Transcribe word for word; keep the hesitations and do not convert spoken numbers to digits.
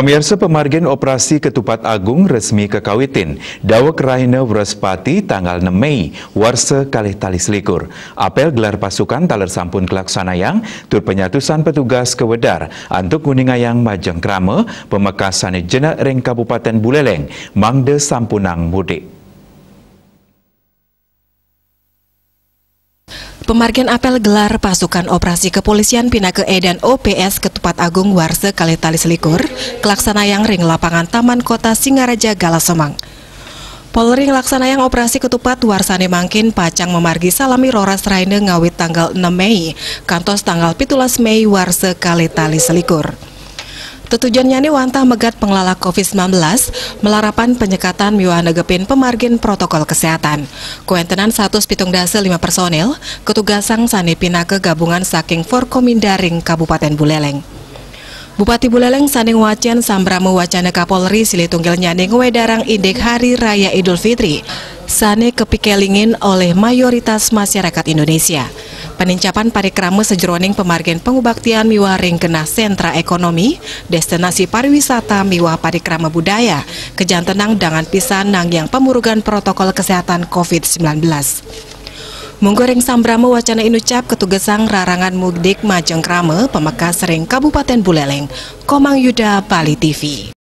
Pemirsa, pemargin operasi Ketupat Agung resmi kakawitin. Daweg rahina Wrespati tanggal enem Mei warsa kalih tali selikur. Apel gelar pasukan taler sampun kalaksanayang tur penyatusan petugas kawedar antuk nguningayang majeng krama pamekasane jenek ring Kabupaten Buleleng mangda sampunang mudik. Pemargin apel gelar pasukan operasi kepolisian pinaka edan O P S Ketupat Agung warsa kalih tali selikur, kalaksanayang ring lapangan Taman Kota Singaraja, Galasemang. Polri nglaksanayang operasi ketupat warsane mangkin pacang mamargi salami roras rahina ngawit tanggal enem Mei kantos tanggal pitulas Mei warsa kalih tali selikur. Tetujonnyane wantah megat panglala covid sembilan belas, malarapan penyekatan miwah negepin pemargin protokol kesehatan. Kawentenan satus pitung dasa lima personil katugasang sane pinaka gabungan saking Forkominda ring Kabupaten Buleleng. Bupati Buleleng sane ngwacen sambrama wacana Kapolri silih tunggilnyane ngwedarang indik Hari Raya Idul Fitri sane kapikelingin olih mayoritas masyarakat Indonesia. Panincapan parikrama sajeroning pamargin pangubaktian miwah ring genah sentra ekonomi, destinasi pariwisata miwah parikrama budaya, kajantenang dangan pisan nangiang pamurugan protokol kesehatan covid sembilan belas. Mungguh ring sambrama wacana inucap katugesang rarangan mudik majeng krama pamekas ring Kabupaten Buleleng. Komang Yuda, Bali T V.